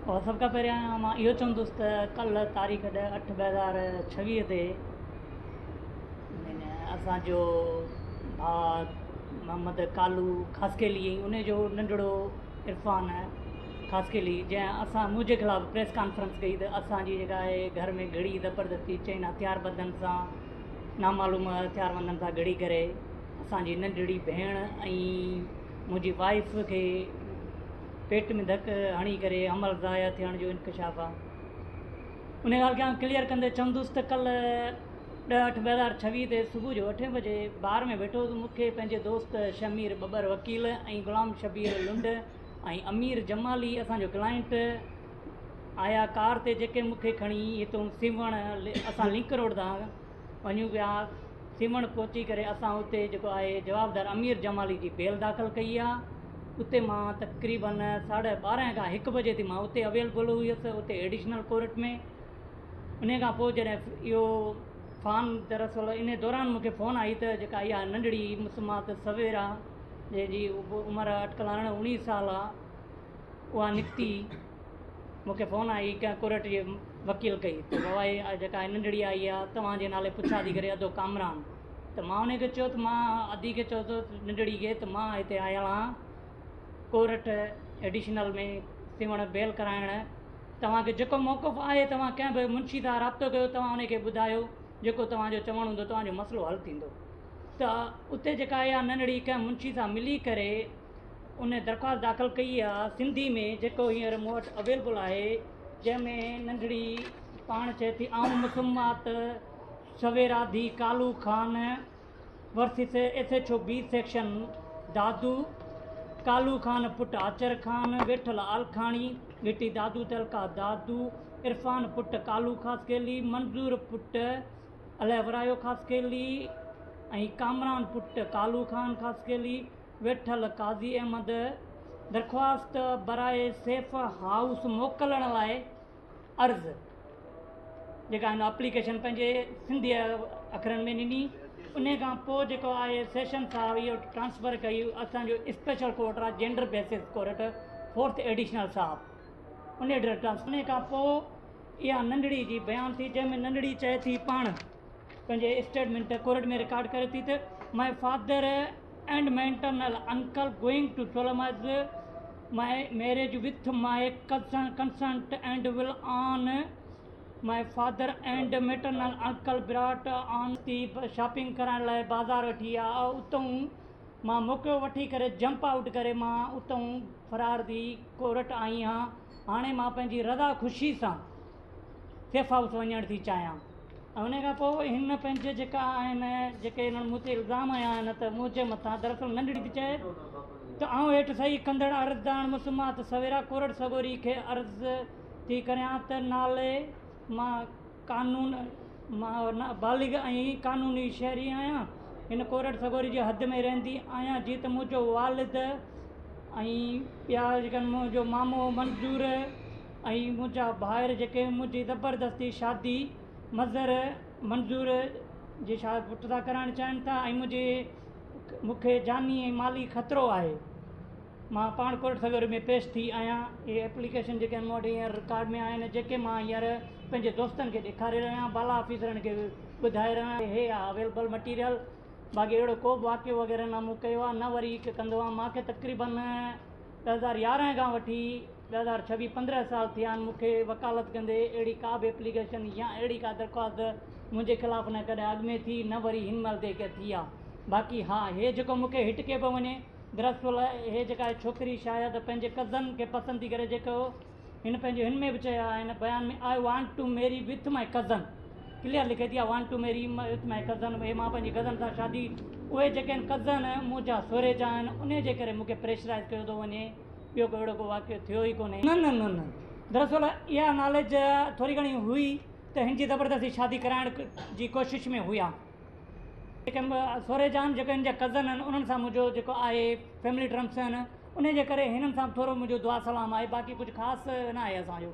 سڀ کان پهريان مان اهو چوندس ته ڪلهه تاريخ 10/8/2026 تي اسان جو ڀاء محمد ڪالو خاصخيلي ۽ ان جو ننڍڙو عرفان خاصخيلي جنهن اسان منهنجي خلاف پريس ڪانفرنس ڪئي ته اسان جي جيڪا آهي گهر ۾ گهڙي زبردستي چئن هٿياربندن سان نامعلوم هٿياربندن سان گهڙي ڪري اسان جي ننڍڙي ڀيڻ ۽ منهنجي وائيف کي پيٽ ۾ ڌڪ هڻي ڪري عمل ضايع ٿيڻ جو انڪشاف آ. ان ڳالهه کي آئون ڪليئر ڪندي چوندس ته ڪلهه 10/8/2026 تي صبح جو اٺين بجي بار ۾ ويٺو هوس مون کي پنهنجي دوست شهمير ٻٻر وڪيل ۽ غلام شبير لنڊ ۽ امير جمالي اسان جو ڪلائنٽ آيا ڪار تي جيڪي مون کي کڻي هتون سيوهڻ اسان لنڪ روڊ تان وڃون پيا سيوهڻ پهچي ڪري اسان اتي جيڪو آهي جوابدار امير جمالي جي بيل داخل ڪئي آ اتي مان تقريبن ساڍي ٻارهن کان هڪ بجي تائين مان اتي اويلبل هيس اتي ايڊيشنل ڪورٽ ۾ ان کان پوء جڏهن اهو فان دراصل ان دوران مونکي فون آئي ته جيڪا اها ننڍڙي مسمات سويرا جنهن جي عمر اٽڪل ارڙهن اڻويهه سال آ اها نڪتي مون کي فون آئي ڪنهن ڪورٽ جي وڪيل ڪئي ته بابا هي جيڪا ننڍڙي آئي آ توهان جي نالي پڇا ٿي ڪري ادو ڪامران ته مان ان کي چيو ته مان ادي کي چيو ته ننڍڙي کي ته مان هتي آيل آهيان ڪورٽ ايڊيشنل ۾ سيوهڻ بيل ڪرائڻ توهان کي جيڪو موقف آهي توهان ڪنهن به منشي سان رابطو ڪيو توهان ان کي ٻڌايو جيڪو توهان جو چوڻ هوندو توهان جو مسئلو حل ٿيندو ته اتي جيڪا اها ننڍڙي ڪنهن منشي سان ملي ڪري ان درخواست داخل ڪئي آ سنڌي ۾ جيڪو هينئر مون وٽ اويلبل آهي جنهن ۾ ننڍڙي پاڻ چئي ٿي آئون مسمات سويرا ڌي Kalu Khan versus S H O B section Dadu Kalu Khan پٽ آچر خان ويٺل آلکاڻي گهٽي دادو تعلقه دادو عرفان پٽ ڪالو خاصخيلي منظور پٽ الهه ورايو خاصخيلي ۽ ڪامران پٽ ڪالو خان خاصخيلي ويٺل قاضي احمد درخواست براء سيف هائوس موڪلڻ لاء عرض جيڪا هن اپليڪيشن پنهنجي سنڌي اکرن ۾ ڏني انهي کان پوء جيڪو آهي سيشن صاحب اهو ٽرانسفر ڪئي اسان جو اسپيشل ڪورٽ آهي gender basis court fourth additional صاحب انهي ٽرانسفر انهي کان پوء اها ننڍڙي جي بيان ٿي جنهن ۾ ننڍڙي چئي ٿي پاڻ پنهنجي اسٽيٽمينٽ ڪورٽ ۾ رڪارڊ ڪري ٿي ته my father and maternal uncle going to solemnise my marriage with my consent and will on my father and maternal uncle brought on the shopping ڪرائڻ لاء بازار وٺي آ اتئون مان موقعو وٺي ڪري جمپ آئوٽ ڪري مان اتئون فرار ٿي ڪورٽ آئي هان هاڻي مان پنهنجي رضا خوشي سان سيف هائوس وڃڻ ٿي چاهيان ۽ ان کان پوء هن پنهنجي جيڪا آهن جيڪي هنن مون تي الزام هنيا آهن ته منهنجي مٿان دراصل ننڍڙي ٿي چئي ته آئون هيٺ صحيح ڪندڙ عرضدار مسمات سويرا ڪورٽ سڳوري کي عرض ٿي ڪريان ته نالي مان قانون مان بالغ ۽ قانوني شهري آهيان هن ڪورٽ سڳوري جي حد ۾ رهندي آهيان جيئن ته منهنجو والد ۽ ٻيا جيڪي آهن منهنجو مامو منظور ۽ منهنجا ڀائر جيڪي منهنجي زبردستي شادي مظهر منظور جي شا پٽ سان ڪرائڻ چاهين ٿا ۽ منهنجي مون کي جاني ۽ مالي خطرو آهي مان پاڻ ڪورٽ سڳوري ۾ پيش ٿي آهيان اهي ايپليڪيشن جيڪي آهن مون وٽ هينئر رڪارڊ ۾ آهن جيڪي مان هينئر پنهنجي دوستن کي ڏيکاري رهيو آهيان بالا آفيسرن کي ٻڌائي رهيو آهيان هي آهي اويلبل مٽيريل باقي اهڙو ڪو به واقعو وغيره نه مون ڪيو آهي نه وري ڪندو آهيان مان کي تقريبن 2011 کان وٺي 2026 15 سال ٿيا آهن مون کي وڪالت ڪندي اهڙي ڪا به ايپليڪيشن يا اهڙي ڪا درخواست منهنجي خلاف نه ڪڏهن اڳ ۾ ٿي نه وري هن مهل تائين ڪا ٿي آهي باقي ها هي جيڪو مون کي هٽ ڪيو پيو وڃي دراصل هي جيڪا ڇوڪري شايد پنهنجي ڪزن کي پسند ٿي ڪري جيڪو هن پنهنجي هن ۾ به چيو آهي هن بيان ۾ I want to marry with my cousin clear لکي ٿي I want to marry with my cousin هي مان پنهنجي ڪزن سان شادي اهي جيڪي آهن ڪزن منهنجا سوريجا آهن انهي جي ڪري مون کي پريشرائز ڪيو ٿو وڃي ٻيو ڪو اهڙو ڪو واقعو ٿيو ئي ڪونهي. نه نه نه نه دراصل اها ناليج ٿوري گهڻي هئي ته هن جي زبردستي شادي ڪرائڻ جي ڪوشش ۾ هيا. جيڪي سوريجا آهن جيڪي هن جا ڪزن آهن انهن سان منهنجو جيڪو آهي فيملي ٽرمس آهن انهي جي ڪري هنن سان به ٿورو منهنجو دعا سلام آهي باقي ڪجهه خاص نه آهي اسان جو.